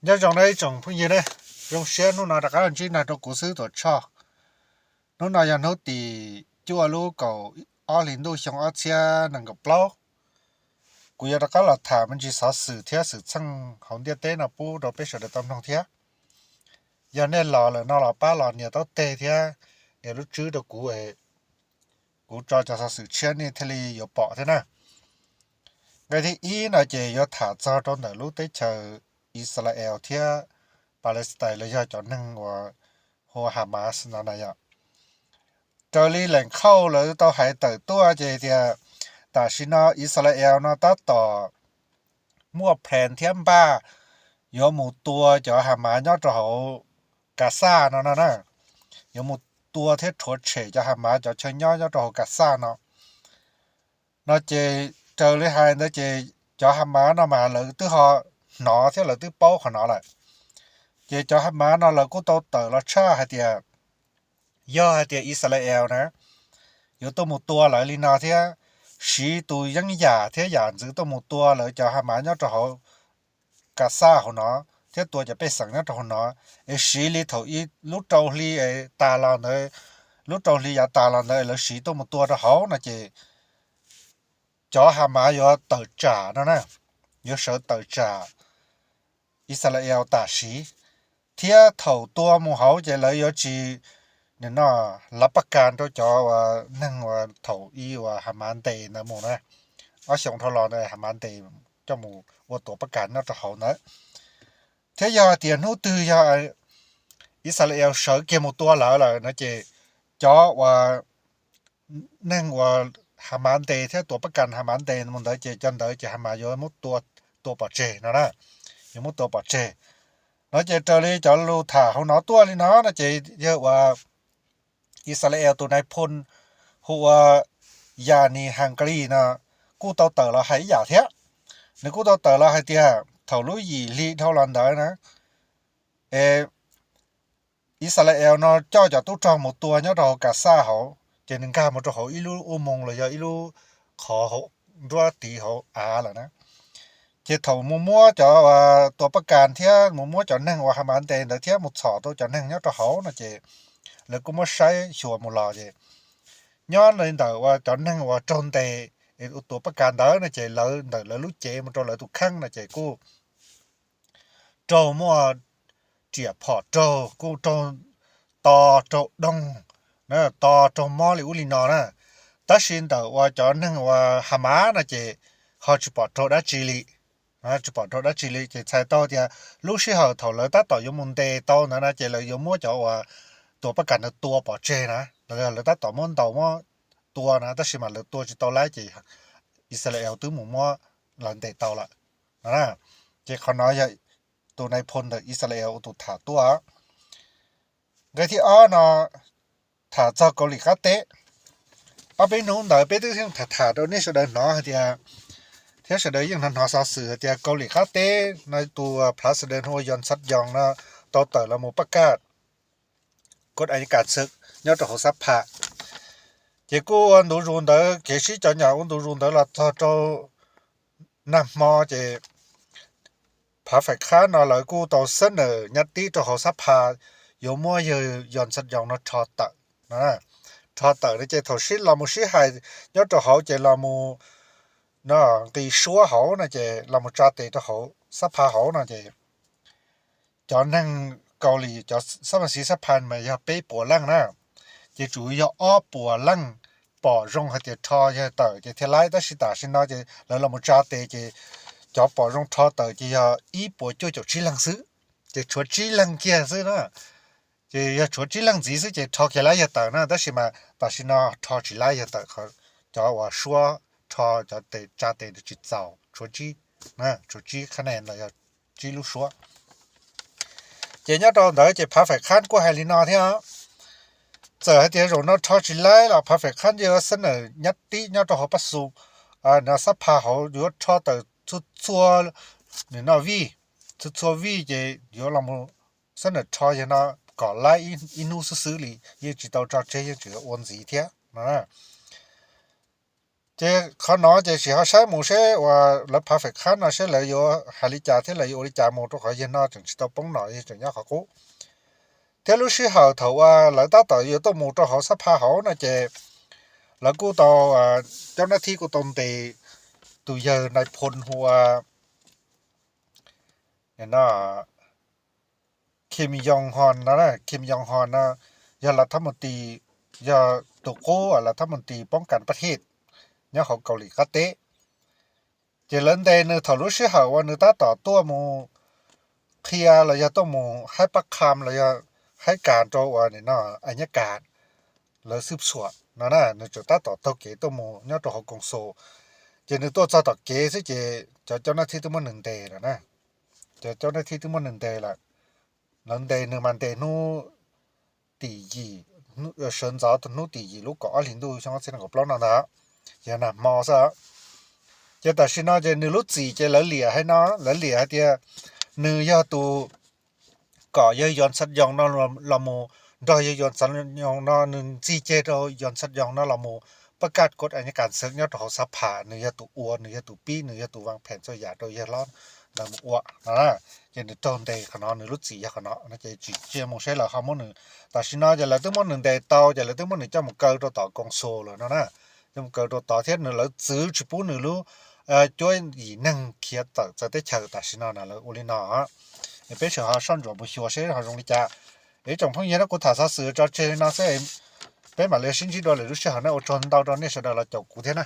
Nyob zoo nawb ib tsoom phooj ywg na, zoo siab hnub no rov qab los ntsib nag rau kuv xwb Tuam Tshoj. Hnub no yog hnub tim cuaj lub kaum ob hli ntuj xyoo ob txhiab nees nkaum plaub. Kuv yuav rov qab los tham me ntsis xov xwm thiab xwm txheej hauv ntiaj teb no pub rau peb sawv daws tau mloog thiab. Yog nej los lawm no los pab los nias taub teg thiab nias lub tswb rau kuv, kuv tso cov xov xwm tshiab nej thiaj li yuav pom thiab na. Nqe thib ib no ces yuav tham txog rau ntawm lub teb chaws Israel thiab Palestine los yog cov neeg uas hu ua Hamas no na yom. Raws li leem khauj lawv tau hais tawm tuaj ces tias tam sim no Israel no tab tom muaj plan thiab npaj yuav mus tua cov Hamas nyob rau hauv Gaza no no na, yuav mus tua thiab rhuav tshem cov Hamas cov chaw nyob nyob rau hauv Gaza no. No ces raws li hais ntawd ces cov Hamas no mas lawv twb ho hnov thiab lawv twb paub qhov no lawm. Ces cov Hamas no lawv kuj tau tawm los tshaj hais tias yog hais tias Israel na yuav tuaj mus tua lawv li no thiab siv tus yeeb yam thiab yam ntxwv tuaj mus tua lawv cov Hamas nyob rau hauv Gaza hauv no thiab tua cov pej xeem nyob rau hauv no, es siv li thaum ib lub rau hli tas los ntawd, lub rau hli yav tas los ntawd lawv siv tuaj mus tua rau hauv no ces cov Hamas yuav tawm tsam no na, yuav sawv tawm tsam Israel tam sim, thiab thaum tua mus hauv ces lawv yuav tsis, no, lav paj kas rau cov uas neeg uas thaum ub uas Hamas ntes ntawd mus na, ob xyoos dhau los ntawd Hamas ntes coj mus ua tuam paj kas nyob rau hauv ntawd. Thiab yog tias hnub twg yog Israel sawv kiag mus tua lawv lawm no ces cov uas neeg uas Hamas ntes thiab tuam paj kas Hamas ntes mus ntawd ces cov ntawd ces Hamas yuav muab tua pov tseg no na, yuav muab tua pov tseg. No ces raws li cov lus tham hauv no tuaj li no no ces yog uas Israel tus nais phoo hu ua Yanis Hagari no kuj tau tawm los hais ib yam thiab. Nws kuj tau tawm los hais tias thaum lub yim hli dhau los ntawd na, es Israel no coj cov tub rog mus tua nyob rau hauv Gaza hauv ces nws nkag mus rau hauv ib lub u moos los yog ib lub qhov hauv nruab tiv hauv av lawm na. Ces thaum mus muab cov tuam paj kas thiab mus muab cov neeg uas Hamas ntes ntawd thiab mus txhom tau cov neeg nyob rau hauv no ces lawv kuj muab saib xyuas mus los ces nyob li ntawm uas cov neeg uas raug ntes tuam paj kas ntawd no ces lawv ntawm lawv lub cev mus rau lawv tus kheej no ces kuj raug muaj riam phom raug, kuj raug to raug doog, to raug mob li ub li no na. Tab sis ntawm uas cov neeg uas Hamas no ces ho tsis pom raug dab tsi li, tsis pom raug dab tsi li ces txhais tau tias lub sij hawm thaum lawv tab tom yuav mus ntes tau ntawd na ces lawv yuav muab cov uas tuam paj kas ntawd tua pov tseg na, lawv tab tom muab ntaus muab tua na tab sis mas lawv tua tsis tau lawm ces Israel twb mus muab lawv ntes tau lawm. Ces qhov no yog tus nais phoo ntawm Israel ua tus tham tuaj. Nqe thib ob no tham txog Kaus Lim Qab Teb. Ob peb hnub ntawd peb twb yeej tham tham rau nej sawv daws hnov hais tias, thiab sawv daws yeej hnov hnov xov xwm hais tias Kaus Lim Qab Teb no tus president hu ua Yoon Suk Yeol no tau tawm los mus paj kaj kod a kas xwb nyob rau hauv Xab Phas. Ces kuj ua ntu zus ntawd, kev sib cov nyom ua ntu zus ntawd los txog rau nag hmo ces phav faim khab no lawv kuj tau xab nawm nyab tib rau hauv Xab Phas yuav muab yawg Yoon Suk Yeol no rho tawm. Rho tawm no ces thaum sib los mus sib hais nyob rau hauv ces los mus nqis suab hauv no ces los mus tsa tes rau hauv Xab Phas hauv no ces cov neeg Kaus Lim, cov xab mas xiv Xab Phas mas yog peb puas leej na, ces tsuas yog ob puas leej pom zoo hais tias rho yawg tawm ces thiaj laib, tab sis tam sim no ces lawv los mus tsa tes ces cov pom zoo rho tawm ces yog ib puas cuaj caum tsib leeg xwb, ces tshuav tsib leeg kiag xwb na. Ces yog tshuav tsib leeg ntxiv xwb ces rho kiag laib yawg tawm na, tab sis mas tam sim no rho tsis laib yawg tawm, cov uas suab rho cov tes tsa tes tsis txaus, tshuav tsib, tshuav tsib khab ne los yog tsib lub suab. Ces nyob rau ntawd ces phav faim khab kuj hais li no thiab, txawm hais tias zaum no rho tsis laib los phav faim khab yuav xab nawm nyab tib nyob rau hauv paj xu no, Xab Phas hauv yuav rho tawm txhua txhua, nws no vij, txhua txhua vij ces yuav los xab nawm rho yawg no kom laib ib hnub xwb xwb li, yeej tsis tau tso tseg, yeej tseem ua ntxiv thiab no. Ces qhov no ces sim ho saib mus seb uas lawv phav fem qhab no seb lawv yuav hais li cas thiab lawv yuav ua li cas mus, rau qhov yawg no tseem tsis tau poob nom, yawg tseem nyob qhov qub. Thiab lub sij hawm thaum uas lawv tab tom yuav tuaj mus rau hauv xab pha hauv no ces lawv kuj tau, cov nab thib kuj tau ntes tus yawg nais phoo hu ua Kim Yong Hon no, Kim Yong Hon no yog lav thab mus tis, yog tus qub lav thab mus tis poob kas pab thij nyob hauv Kaus Lim qab teb. Ces lawv ntes nws thaum lub sij hawm uas nws tab tom tuaj mus qhia los yog tuaj mus haib pab qham los yog haib kas rau uas nim no a nyab kas lawv xwb xuam no na, nws tseem tab tom taug kev tuaj mus nyob rau hauv koos xus. Ces nws tuaj txog tom kev xwb ces cov cov nab thib twb muab nws ntes lawm na. Cov cov nab thib twb muab nws ntes lawm. Lawv ntes nws mas ntes hnub tim yim, sawv ntxov hnub tim yim lub kaum ob hlis ntuj xyoo ob txhiab nees nkaum plaub no ntag, yog nag hmo xwb. Ces tam sim no ces nws lub txim ces lawv liam hais no, lawv liam hais tias nws yog tus kom yawg Yos Xas Yoos no los mus, nrog yawg Yos Xas Yoos no, nws ntxig ceg rau Yos Xas Yoos no los mus pab kaj kod a nyab kas xeev nyob rau hauv xab pham, nws yog tus ua, nws yog tus pib, nws yog tus vaaj phem txhua yam rau yawg hlob ntawd mus ua no na. Ces nws raug ntes qhov no, nws lub txim yog qhov no no ces tsis cia mus seb lawv ho muab nws. Tam sim no ces lawv twb muab nws ntes tau ces lawv twb muab nws coj mus kaw rau tom koos xus lawm no na. Coj mus kaw rau tod thiab nws lawv txwv tsis pub nws lub cuab yim neeg khiav tawm txawv teb chaws tam sim no na, lawv ua li no. Peb sawv ho soj ntsuam mus xyuas seb ho zoo li cas. Ib tsoom phooj ywg, no kuv tham xov xwm tso tseg li no xwb, peb mam li sib ntsib dua lwm lub sij hawm na. Ua tsaug ntau rau nej sawv daws los caum kuv thiab na.